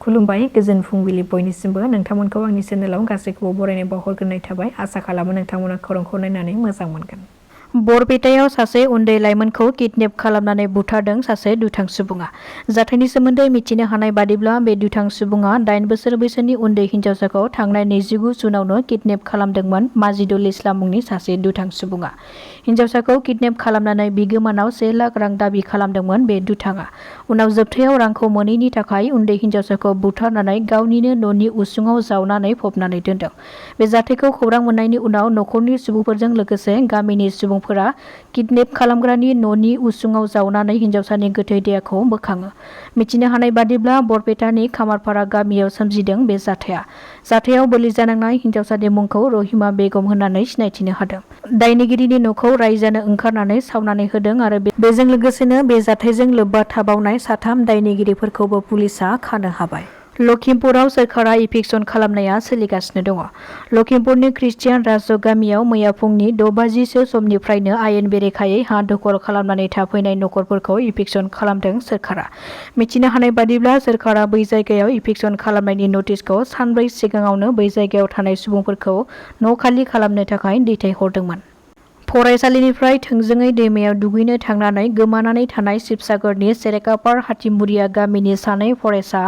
खुलुमबाय गोजोन फुंबिलि बयनिसिमबो नोंथांमोनखौ आंनि चेनेलाव गासैखौबो बरायनाय बावहरग्रोनाय थाबाय। आसा खालामो नोंथांमोना खौरांखौ नायनानै मोजां मोनगोन। बरपेटायाव सासे उन्दै लाइमोनखौ किडनेप खालामनानै बुथारदों सासे दुथां सुबुङा। जाथायनि सोमोन्दै मिथिनो हानाय बादिब्ला बे दुथां सुबुङा 8 बोसोर बैसोनि उन्दै हिन्जावसाखौ थांनाय 29 जुनावनो किडनेप खालामदोंमोन माजिदुल इस्लाम मुंनि सासे दुथां सुबुङा। हिन्जावसाखौ किडनेप खालामनानै बिगोमानाव 1 लाख रां दाबि खालामदोंमोन बे दुथाङा। उनाव जोबथायाव रांखौ मोनैनि थाखाय उन्दै हिन्जावसाखौ बुथारनानै गावनिनो न'नि उसुङाव जावनानै फबनानै दोनदों। बे जाथायखौ खौरां मोननायनि उनाव नखरनि सुबुंफोरजों लोगोसे गामिनि सुबुंफोरा किडनेप खालामग्रानि न'नि उसुङाव जावनानै हिन्जावसानि गोथै देहाखौ बोखाङो। मिथिनो हानाय बादिब्ला बरपेटानि खामारपारा गामियाव सोमजिदों बे जाथाया। जाथायाव बोलि जानांनाय हिन्जावसानि मुंखौ रहिमा बेगम होननानै सिनायथिनो हादों। दायनिगिरिनि न'खौ रायजानो ओंखारनानै सावनानै होदों आरो बेजों लोगोसेनो बे जाथायजों लोब्बा थाबावनाय 3 दायनिगिरिफोरखौबो पुलिसा खानो हाबाय। लखिमपुराव सोरखारा इभिक्सन खालामनाया सोलिगासिनो दङ। लखिमपुरनि ख्रिस्टियान राजक गामियाव मैया फुंनि 6 बाजिसो समनिफ्रायनो आयेन बेरेखायै हा दखल खालामनानै थाफैनाय नखरफोरखौ इभिक्सन खालामदों सोरखारा। मिथिनो हानाय बादिब्ला सोरखारा बै जायगायाव इभिक्सन खालामनायनि नटिसखौ सानब्रै सिगाङावनो बै जायगायाव थानाय सुबुंफोरखौ न' खालि खालामनो थाखाय दैथायहरदोंमोन। फरायसालिनिफ्राय थोंजोङै दैमायाव दुगैनो थांनानै गोमानानै थानाय शिबसागरनि सेरेकापार हातिमुरिया गामिनि 2 फरायसा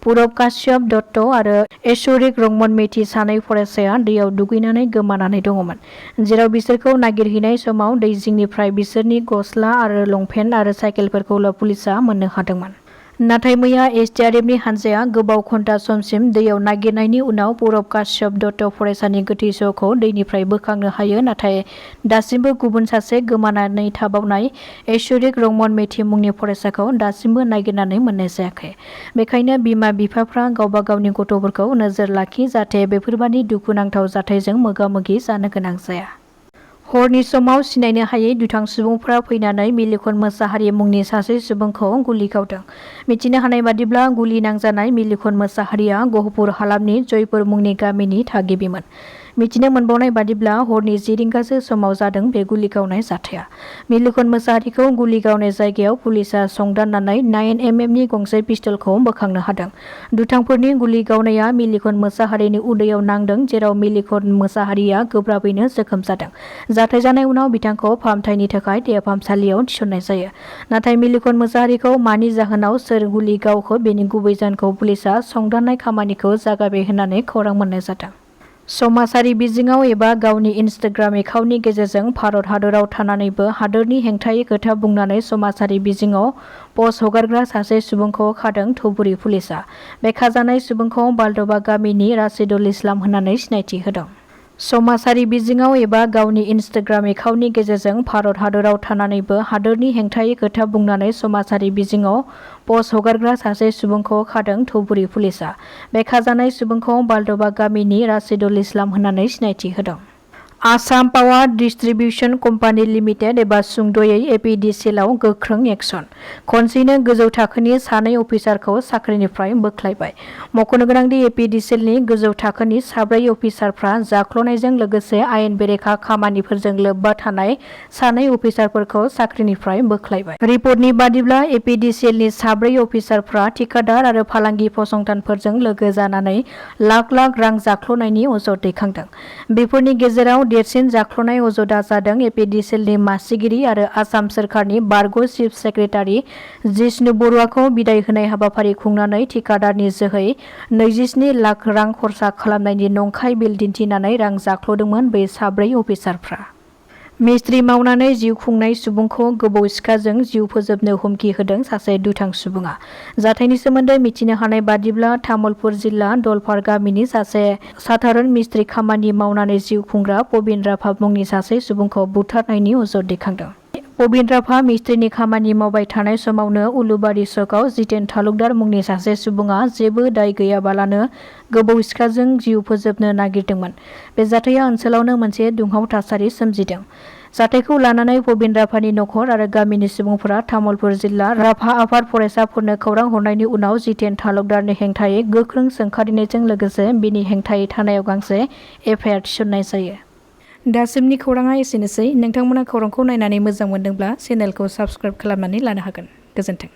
पुरब काश्यप दत्त आरो ऐश्वरिक रंमन मेथि 2 फरायसाया दैयाव दुगैनानै गोमानानै दङमोन। जेराव बिसोरखौ नागिरहैनाय समाव दै जिंनिफ्राय बिसोरनि गस्ला आरो लंपेन्ट आरो साइकेलफोरखौल' पुलिसा मोननो हादोंमोन। नाथाय मैया एसडिआरएफनि हानजाया गोबाव घन्टा समसिम दैयाव नागिरनायनि उनाव पुरब काश्यप दत्त फरायसानि गोथै सहखौ दैनिफ्राय बोखांनो हायो। नाथाय दासिमबो गुबुन सासे गोमानानै थाबावनाय ऐश्वरिक रंमन मेथि मुंनि फरायसाखौ दासिमबो नागिरनानै मोननाय जायाखै। बेखायनो बिमा-बिफाफ्रा गावबा गावनि गथ'फोरखौ नोजोर लाखि जाहाथे बेफोरबादि दुखुनांथाव जाथायजों मोगा-मोगि जानो गोनां जाया। हरनि समाव सिनायनो हायै दुथां सुबुंफोरा फैनानै मिलिखन मोसाहारि मुंनि सासे सुबुंखौ गुलि गावदों। मिथिनो हानाय बादिब्ला गुलि नांजानाय मिलिखन मोसाहारिया गहपुर हालामनि जयपुर मुंनि गामिनि थागिबिमोन। मिथिनो मोनबावनाय बादिब्ला हरनि 10 रिंगासो समाव जादों बे गुलि गावनाय जाथाया। मिलिखन मोसाहारिखौ गुलि गावनाय जायगायाव पुलिसा संदाननानै 9mm नि गंसे पिस्तलखौ बोखांनो हादों। दुथांफोरनि गुलि गावनाया मिलिखन मोसाहारिनि उदैयाव नांदों जेराव मिलिखन मोसाहारिया गोब्राबैनो जोखोम जादों। जाथाय जानाय उनाव बिथांखौ फाहामथायनि थाखाय देहा फाहामसालियाव थिसननाय जायो। नाथाय मिलिखन मोसाहारिखौ मानि जाहोनाव सोर गुलि गावखो बेनि गुबै जाहोनखौ पुलिसा संदाननाय खामानिखौ जागायबाय होननानै खौरां मोननाय जादों। समाजारि बिजोङाव एबा गावनि इनस्टाग्राम एकाउन्टनि गेजेरजों भारत हादराव थानानैबो हादोरनि हेंथायै खोथा बुंनानै समाजारि बिजोङाव पस्ट हगारग्रा सासे सुबुंखौ खादों धुबुरी पुलिसा। बे खाजानाय सुबुंखौ बालदबा गामिनि राशिदुल इस्लाम होननानै सिनायथि होदों। समाजारि बिजोङाव एबा गावनि इनस्टाग्राम एकाउन्टनि गेजेरजों भारत हादराव थानानैबो हादोरनि हेंथायै खोथा बुंनानै समाजारि बिजोङाव पस्ट हगारग्रा सासे सुबुंखौ खादों धुबुरी पुलिसा। बे खाजानाय सुबुंखौ बालदबा गामिनि राशिदुल इस्लाम होननानै सिनायथि होदों। आसाम पावार डिस्ट्रिबिउशन कम्पानि लिमिटेड एबा सुंद'यै एपिडिसिएलआव गोख्रों एक्सन। खनसेनो गोजौ थाखोनि 2 अफिसारखौ साख्रिनिफ्राय बोख्लायबाय। मख'नो गोनांदि एपिडिसिएलनि गोजौ थाखोनि 4 अफिसारफ्रा जाख्ल'नायजों लोगोसे आयेन बेरेखा खामानिफोरजों लोब्बा थानाय 2 अफिसारफोरखौ साख्रिनिफ्राय बोख्लायबाय। रिपर्टनि बादिब्ला एपिडिसिएलनि 4 अफिसारफ्रा थिकादार आरो फालांगि फसंथानफोरजों लोगो जानानै लाख लाख रां जाख्ल'नायनि अजद दैखांदों। बेफोरनि गेजेराव देरसिन जाख्ल'नाय अजदआ जादों एपिडिसिएलनि मासिगिरि आरो आसाम सोरखारनि बारग' चिफ सेक्रेटारि जिष्णु बरुवाखौ बिदाय होनाय हाबाफारि खुंनानै थिकादारनि जोहै 27 लाख रां खरसा खालामनायनि नंखाय बिल दिन्थिनानै रां जाख्ल'दोंमोन बै 4 अफिसारफ्रा। मिस्ट्रि मावनानै जिउ खुंनाय सुबुंखौ गोबौ सिखाजों जिउ फोजोबनो हुमखि होदों सासे दुथां सुबुङा। जाथायनि सोमोन्दै मिथिनो हानाय बादिब्ला तामुलपुर जिल्ला दलपार गामिनि सासे साधारन मिस्ट्रि खामानि मावनानै जिउ खुंग्रा प्रबिन राभा मुंनि सासे सुबुंखौ बुथारनायनि अजद दैखांदों। प्रबिन राभा मिस्ट्रिनि खामानि मावबाय थानाय समावनो उलुबारि सकआव जितेन तालुकदार मुंनि सासे सुबुङा जेबो दाय गैयाबालानो गोबौ सिखाजों जिउ फोजोबनो नागिरदोंमोन। बे जाथाया ओनसोलावनो मोनसे दुंहाव थासारि सोमजिदों। जाथायखौ लानानै प्रबिन राभानि नखर आरो गामिनि सुबुंफोरा तामुलपुर जिल्ला राभा आफाद फरायसाफोरनो खौरां हरनायनि उनाव जितेन तालुकदारनि हेंथायै गोख्रों सोंखारिनायजों लोगोसे बिनि हेंथायै थानायाव गांसे एफआइआर थिसननाय जायो। दासिमनि खौराङा एसेनोसै। नोंथांमोना खौरांखौ नायनानै मोजां मोनदोंब्ला चेनेलखौ साबस्क्राइब खालामनानै लानो हागोन। गोजोन्थों।